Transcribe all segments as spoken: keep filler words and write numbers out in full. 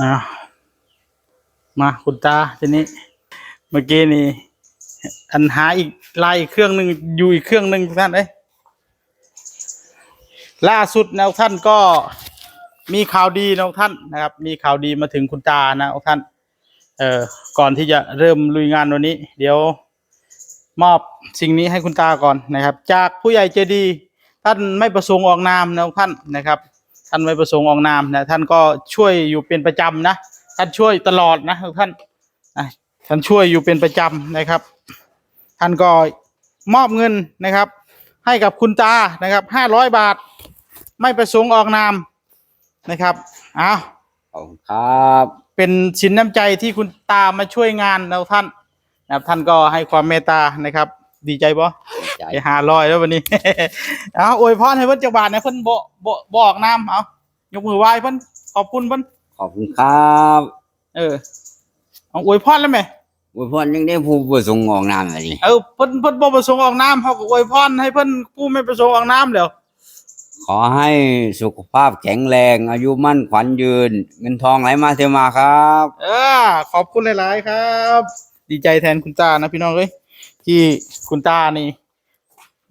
อ่ามาคุณตาทีนี้ เมื่อกี้นี่ อันหาอีกลายอีกเครื่องหนึ่ง อยู่อีกเครื่องหนึ่งท่านเอ้ย ล่าสุดนะท่านก็มีข่าวดีนะท่านนะครับ มีข่าวดีมาถึงคุณตานะท่าน เอ่อก่อนที่จะเริ่มลุยงานวันนี้ เดี๋ยว มอบสิ่งนี้ให้คุณตาก่อนนะครับ จากผู้ใหญ่ใจดี ท่านไม่ประสงค์ออกนามนะท่านนะครับ ท่านไม่ประสงค์ออกนามนะ ท่านก็ช่วยอยู่เป็นประจำนะ ท่านช่วยตลอดนะท่านนะ ท่านช่วยอยู่เป็นประจำนะครับ ท่านก็มอบเงินนะครับ ให้กับคุณตานะครับห้าร้อยบาท ไม่ประสงค์ออกนามนะครับ เอา ขอบคุณครับ เป็นสินน้ำใจที่คุณตามาช่วยงานนะท่านนะครับ ท่านก็ให้ความเมตตานะครับ ดีใจบ่ ใจ ไอ้ห้าร้อยแล้ววันนี้ เอาอวยพรให้เพิ่นจักบาทนะ เพิ่นบ่บ่บ่ออกนาม เอายกมือไหว้เพิ่น ขอบคุณเพิ่น ขอบคุณครับ เออ เอาอวยพรแล้วไหม อวยพรยังได้ผู้ประสงค์ออกนามอะไรนี่ เออเพิ่นเพิ่นบ่ประสงค์ออกนาม เขาก็อวยพรให้เพิ่นผู้ไม่ประสงค์ออกนามแล้ว ขอให้สุขภาพแข็งแรง อายุมั่นขวัญยืน เงินทองไหลมาเทมาครับ เออ ขอบคุณหลายๆครับ ดีใจแทนคุณตานะพี่น้องเอ้ย ที่คุณตานี่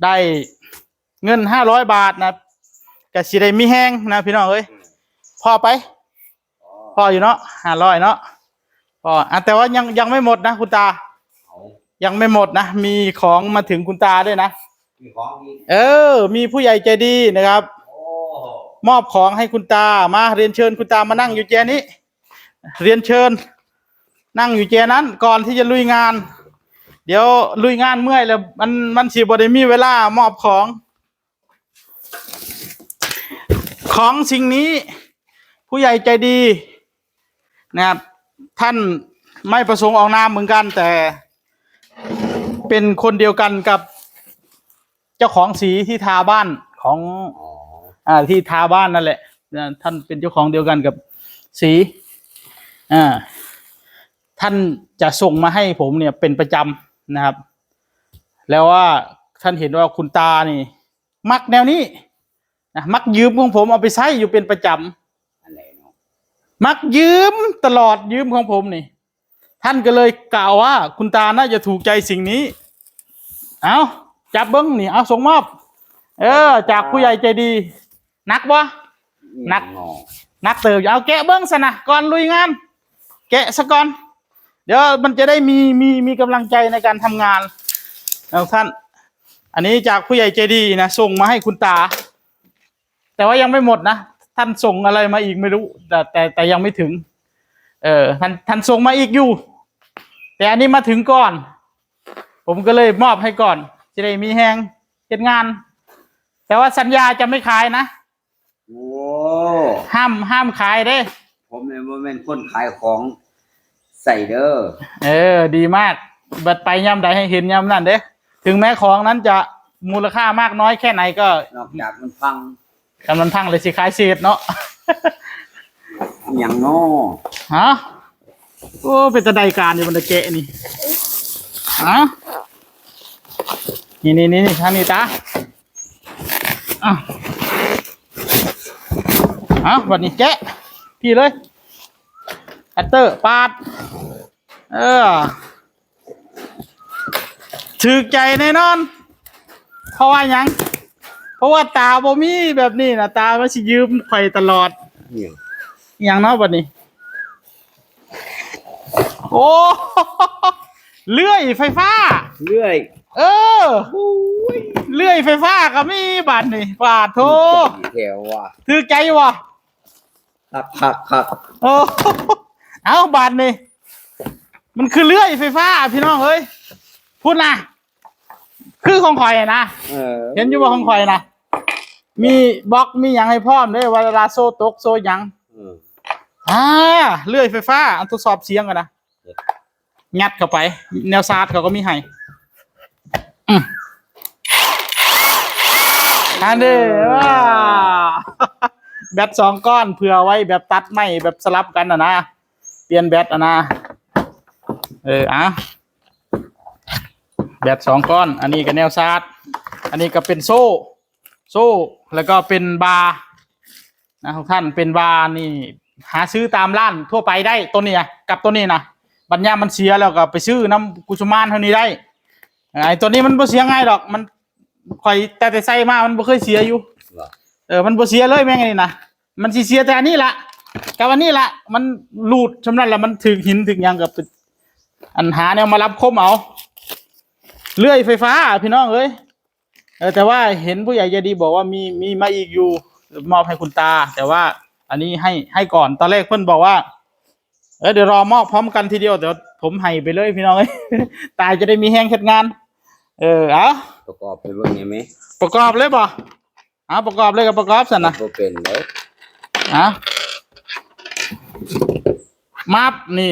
ได้เงินห้าร้อยบาทนะ ก็สิได้มีแฮงนะพี่น้องเอ้ย พอไป พออยู่เนาะ ห้าร้อยเนาะ พอ อ่ะ แต่ว่ายังยังไม่หมดนะคุณตา ยังไม่หมดนะ มีของมาถึงคุณตาด้วยนะ มีของอีก เออ มีผู้ใหญ่ใจดีนะครับ โอ้ มอบของให้คุณตา มา เรียนเชิญคุณตามานั่งอยู่แจนี้ เรียนเชิญ นั่งอยู่แจนั้น ก่อนที่จะลุยงาน เดี๋ยวลุยงานเมื่อยแล้ว มันมันสิบ่ได้มีเวลามอบของ ของสิ่งนี้ ผู้ใหญ่ใจดีนะครับ ท่านไม่ประสงค์ออกนามเหมือนกัน แต่ เป็นคนเดียวกันกับ เจ้าของสีที่ทาบ้านของ อ๋อ อ่าที่ทาบ้านนั่นแหละนะ ท่านเป็นเจ้าของเดียวกันกับสี อ่า ท่านจะส่งมาให้ผมเนี่ยเป็นประจำนะครับ แล้วว่าท่านเห็นว่าคุณตานี่ มักแนวนี้นะ มักยืมของผมเอาไปใช้อยู่เป็นประจำ อะไรเนาะ มักยืมตลอด ยืมของผมนี่ ท่านก็เลยกล่าวว่าคุณตาน่าจะถูกใจสิ่งนี้ เอาจับเบิ้งนี่ เอาส่งมอบ เออ จากผู้ใหญ่ใจดี หนักบ่ หนัก เนาะ หนักเติบอยู่ เอาแกะเบิ้งซะนะ ก่อนลุยงาน แกะซะก่อน เดี๋ยวมันจะได้มีมีมีกำลังใจในการทำงานนะท่าน อันนี้จากผู้ใหญ่ใจดีนะ ส่งมาให้คุณตา แต่ว่ายังไม่หมดนะ ท่านส่งอะไรมาอีกไม่รู้ แต่แต่แต่ยังไม่ถึง เออท่านท่านส่งมาอีกอยู่ แต่อันนี้มาถึงก่อน ผมก็เลยมอบให้ก่อน จะได้มีแฮงเฮ็ดงาน แต่ว่าสัญญาจะไม่ขายนะ โอ้ ห้ามห้ามขายเด้ ผมเนี่ยบ่แม่นคนขายของใส่เด้อ เออ ดีมาก บัดไปยามใดให้เห็นยามนั้นเด้ ถึงแม้ของนั้นจะมูลค่ามากน้อยแค่ไหนก็ นอกจากมันพัง กำลังทั้งเลยสิขายเศษเนาะ อย่างน้อ ฮะ โอ้ เป็นตะไดการอยู่บนตะแกะนี่ ฮะ นี่นี่นี่นี่ทางนี้ตา อ่ะ อ่ะ วันนี้แกะ พี่เลย คัตเตอร์ ปาด เออ ถือใจแน่นอน เพราะว่าหยัง เพราะว่าตาบ่มีแบบนี้นะ ตามันสิยืมข่อยตลอด เนี่ย อหย่างเนาะบัดนี้ โอ้ เลื่อยไฟฟ้า เลื่อย เออ เลื่อยไฟฟ้าก็มีบัดนี้ ปาดโท แถวว่ะ ถือใจว่ะ คักคักคัก โอ้ เอาบัดนี้ มันคือเลื่อยไฟฟ้า พี่น้องเอ้ย พูดนะ คือของข่อยนะ เออ เห็นอยู่ว่าของข่อยนะ มีบล็อกมีหยังให้พร้อมเด้ เวลาโซ่ตกโซ่หยัง เออ อ่า เลื่อยไฟฟ้า เอาทดสอบเสียงกันนะ งัดเข้าไป แนวชาร์จเขาก็มีให้ อืมอันนี้ว่า แบตสองก้อนเผื่อไว้แบบตัดไม้แบบสลับกันนะนะ เปลี่ยนแบตอะนะ เออ อ่ะ แบตสองก้อน อันนี้ก็แนวชาร์จ อันนี้ก็เป็นโซ่ โซ่ แล้วก็เป็นบาร์ นะทุกท่าน เป็นบาร์นี่ หาซื้อตามร้านทั่วไปได้ ตัวนี้นะ กับตัวนี้นะ บัดยามมันเสียแล้วก็ไปซื้อนำกุสุมานเท่านี้ได้ ไอ้ตัวนี้มันบ่เสียง่ายดอก มัน ข่อยแต่แต่ใส่มามันบ่เคยเสียอยู่ เหรอ เออ มันบ่เสียเลยแม่งอันนี้นะ มันสิเสียแต่อันนี้ละ กับอันนี้ละ มันหลุดส่ำนั้นละ มันถืกหินถืกหยังกับ อันหาแนวมารับคมเอา เลื่อยไฟฟ้าพี่น้องเอ้ย เออ แต่ว่าเห็นผู้ใหญ่ใจดีบอกว่ามี มีมาอีกอยู่ มอบให้คุณตา แต่ว่าอันนี้ให้ ให้ก่อน ตอนแรกเพิ่นบอกว่า เออ เดี๋ยวรอมอบพร้อมกันทีเดียว เดี๋ยวผมให้ไปเลยพี่น้องเอ้ย ตาจะได้มีแฮงเฮ็ดงาน เออ เอา ประกอบไปเบิ่งได้ไหม ประกอบเลยบ่ เอา ประกอบเลยก็ประกอบซั่นนะ บ่เป็นเลย อ่ะ มับนี่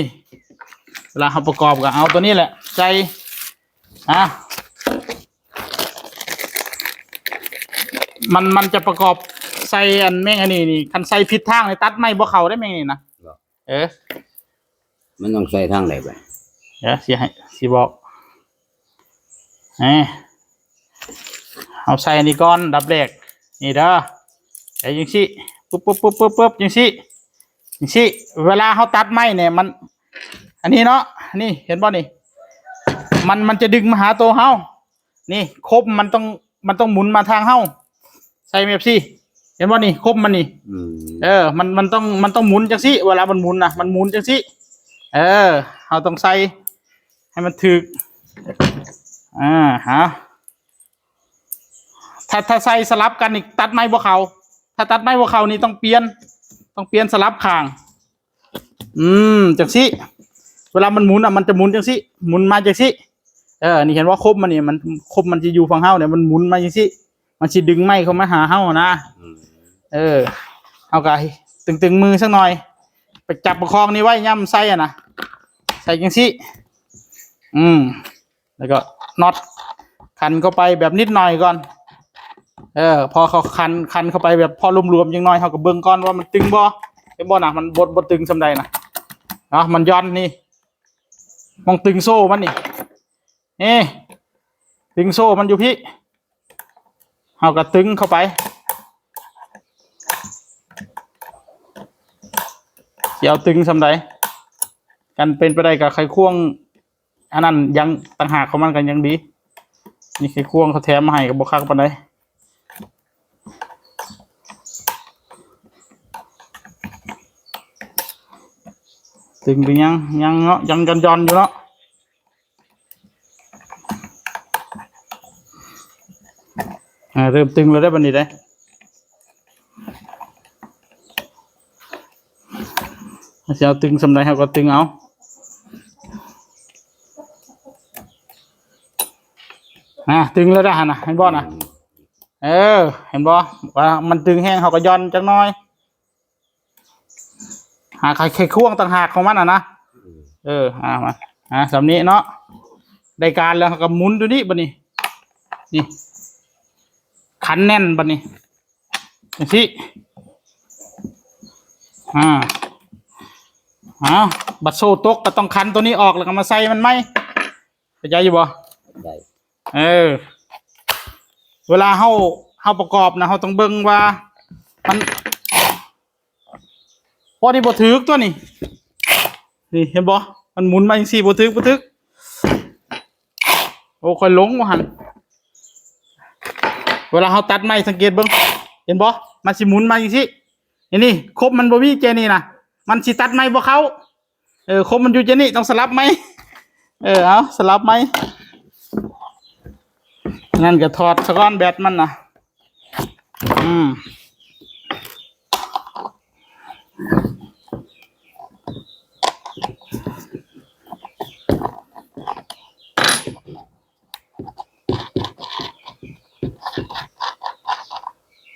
เวลาเฮาประกอบก็เอาตัวนี้แหละ ใส่ อ่ะ มัน มันจะประกอบใส่อันแม่งอันนี้นี่ คันใส่ผิดทางนี่ตัดไม้บ่เข้าได้แม่งนี่นะ เหรอ เออ มันต้องใส่ทางใดไป เดี๋ยวสิให้ สิบอก เอ้ย เอาใส่อันนี้ก่อน อันดับแรก นี่เด้อ ไอ้จังซี่ ปุ๊บ ปุ๊บ ปุ๊บ ปุ๊บ ปุ๊บ จังซี่ จังซี่ เวลาเฮาตัดไม้เนี่ย มัน อันนี้เนาะ นี่ เห็นบ่นี่ มัน มันจะดึงมาหาตัวเฮา นี่ คมมันต้อง มันต้องหมุนมาทางเฮา ใส่ เอฟซี เห็นบ่นี่ คมมันนี่ อืม เออ มัน มันต้อง มันต้องหมุนจังซี่ เวลามันหมุนนะ มันหมุนจังซี่ เออ เฮาต้องใส่ ให้มันถืก อ่า ฮะ ถ้า ถ้าใส่สลับกันนี่ตัดไม้บ่เข้า ถ้าตัดไม้บ่เข้านี่ต้องเปลี่ยน ต้องเปลี่ยนสลับข้าง อืม จังซี่ เวลามันหมุนอ่ะ มันจะหมุนจังซี่ หมุนมาจังซี่ เออ นี่เห็นว่าคมมันนี่ มัน คมมันจะอยู่ฝั่งเฮาเนี่ย มันหมุนมาจังซี่ มันสิดึงไม้เข้ามาหาเฮานะ อืม เออ เอากะตึงๆมือสักหน่อย ไปจับประคองนี่ไว้ ย่ำใส่อะนะ ใส่จังซี่ อืม แล้วก็น็อตขันเข้าไปแบบนิดหน่อยก่อน เออ พอเขาขัน ขันเข้าไปแบบพอหลวมๆจังหน่อย เขาก็เบิ่งก่อนว่ามันตึงบ่ เห็นบ่นะ มันบ่ บ่ตึงส่ำใดนะ เนาะ มันหย่อนนี่ มองตึงโซ่มันนี่ นี่ ตึงโซ่มันอยู่พี้ เขาก็ตึงเข้าไป สิเอาตึงส่ำใด กันเป็นไปได้ก็ไขควง อันนั้นยังต่างหากของมันกันยังดี นี่ไขควงเขาแถมมาให้ก็บ่คักปานใด ตึงไปยัง ยังเนาะ ยังหย่อนๆอยู่เนาะ อ่า เริ่มตึงแล้วได้อบัดนี้เด้อ สิเอาตึงส่ำใดเขาก็ตึงเอา อ่า ตึงแล้วได้หั่นนะ เห็นบ่นะ เออ เห็นบ่ ว่ามันตึงแฮงเขาก็หย่อนจักหน่อย หาไข ไขควงต่างหากของมันอ่ะนะ อืม เออ อ่า มา อ่า ส่ำนี้เนาะ ได้การแล้วเขาก็หมุนตัวนี้บัดนี้ นี่ ขันแน่นบัดนี้ จังซี่ อ่า เอา บัดโซ่ตกก็ต้องขันตัวนี้ออกแล้วก็มาใส่มันใหม่ เข้าใจอยู่บ่ ได้ เออ เวลาเฮา เฮาประกอบนะ เฮาต้องเบิ่งว่า มัน พอดีบ่ถืกตัวนี้ นี่เห็นบ่ มันหมุนมาจังซี่ บ่ถืก บ่ถืก โอ้ ค่อยหลงว่าหั่น เวลาเฮาตัดไม้สังเกตเบิ่ง เห็นบ่ มันสิหมุนมาจังซี่ นี่ นี่ คมมันบ่มีแจนี่นะ มันสิตัดไม้บ่เข้า เออ คมมันอยู่แจนี่ ต้องสลับไม้ เออ เอา สลับไม้ นั่นก็ถอดซะก่อนแบตมันนะ อืม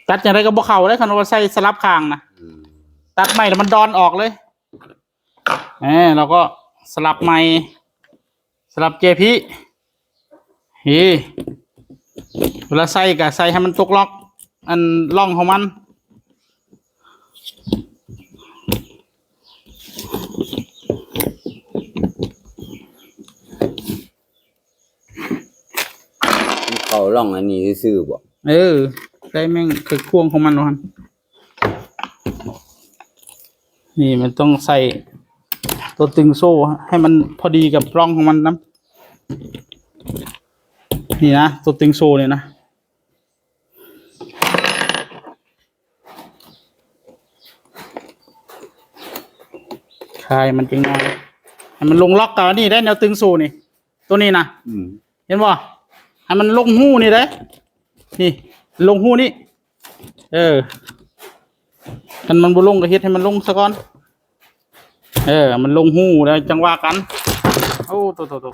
ตัดจังไดก็บ่เข้าเด้ คันว่าใส่สลับข้างนะ อืม ตัดไม้แล้วมันดอนออกเลย เออ เราก็สลับไม้ สลับแจพี เฮ้ เวลาใส่ก็ใส่ให้มันตกล็อก อันร่องของมัน มันเข้าร่องอันนี้ซื่อๆบ่ เออ ใส่แม่งไขควงของมันว่าหั่น นี่มันต้องใส่ตัวตึงโซ่ให้มันพอดีกับร่องของมันนะ นี่นะ ตัวตึงโซ่เนี่ยนะ คายมันจังหน่อย ให้มันลงล็อกกับอันนี้ได้ แนวตึงโซ่นี่ ตัวนี้นะ อืม เห็นบ่ ให้มันลงฮูนี่ได้ นี่ ลงฮูนี่ เออ คันมันบ่ลงก็เฮ็ดให้มันลงซะก่อน เออ มันลงฮูแล้วจังว่ากัน โอ้ โต โต โต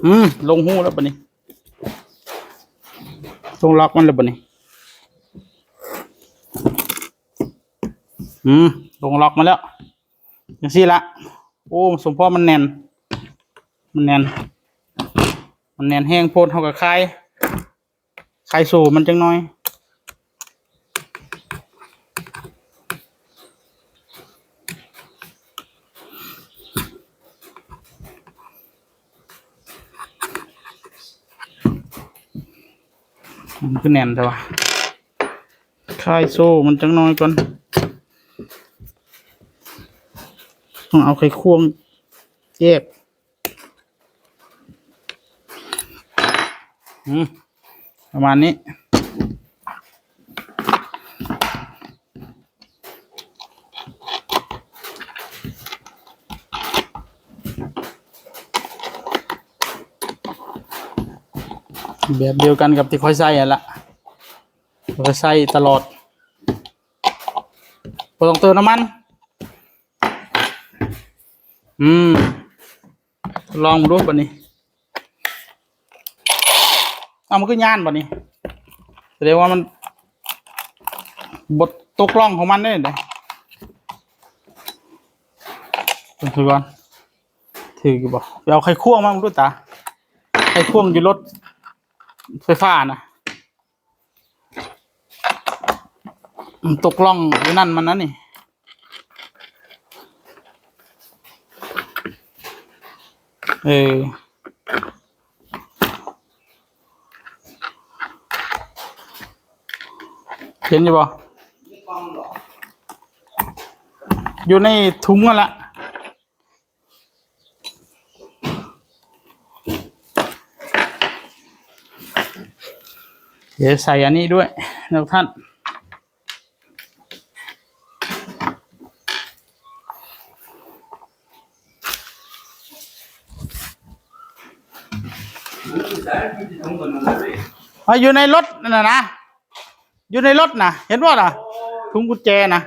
อืม ลงฮูแล้วบัดนี้ ลงล็อกมันแล้วบัดนี้ อืม ลงล็อกมาแล้ว จังซี่ละ โอ้ สมพอมันแน่น มันแน่น มันแน่นแฮงโพด เฮาก็คาย คายโซ่มันจังหน่อย มันคือแน่นแต่ว่า คายโซ่มันจังหน่อยก่อน ต้องเอาไขควงแยก อืม ประมาณนี้ แบบเดียวกันกับที่ข้อยใส่หั่นละ ข้อยใส่ตลอด บ่ต้องเติมน้ำมัน อืม ลองดูบัดนี้ เอามันก็ย่านบัดนี้ แสดงว่ามันบ่ตกร่องของมันเด้ เด้ เบิ่งก่อน ถืออยู่บ่ ไปเอาไขควงมาดูตา ไขควงอยู่รถไฟฟ้านะ มันตกร่องอยู่นั่นมันนั่นนี่ เออ เห็นอยู่บ่ อยู่ในถุงนั่นละ เดี๋ยวใส่อันนี้ด้วยนะท่าน มาอยู่ในรถนั่นน่ะนะ อยู่ในรถน่ะ เห็นบ่ล่ะ ถุงกุญแจน่ะ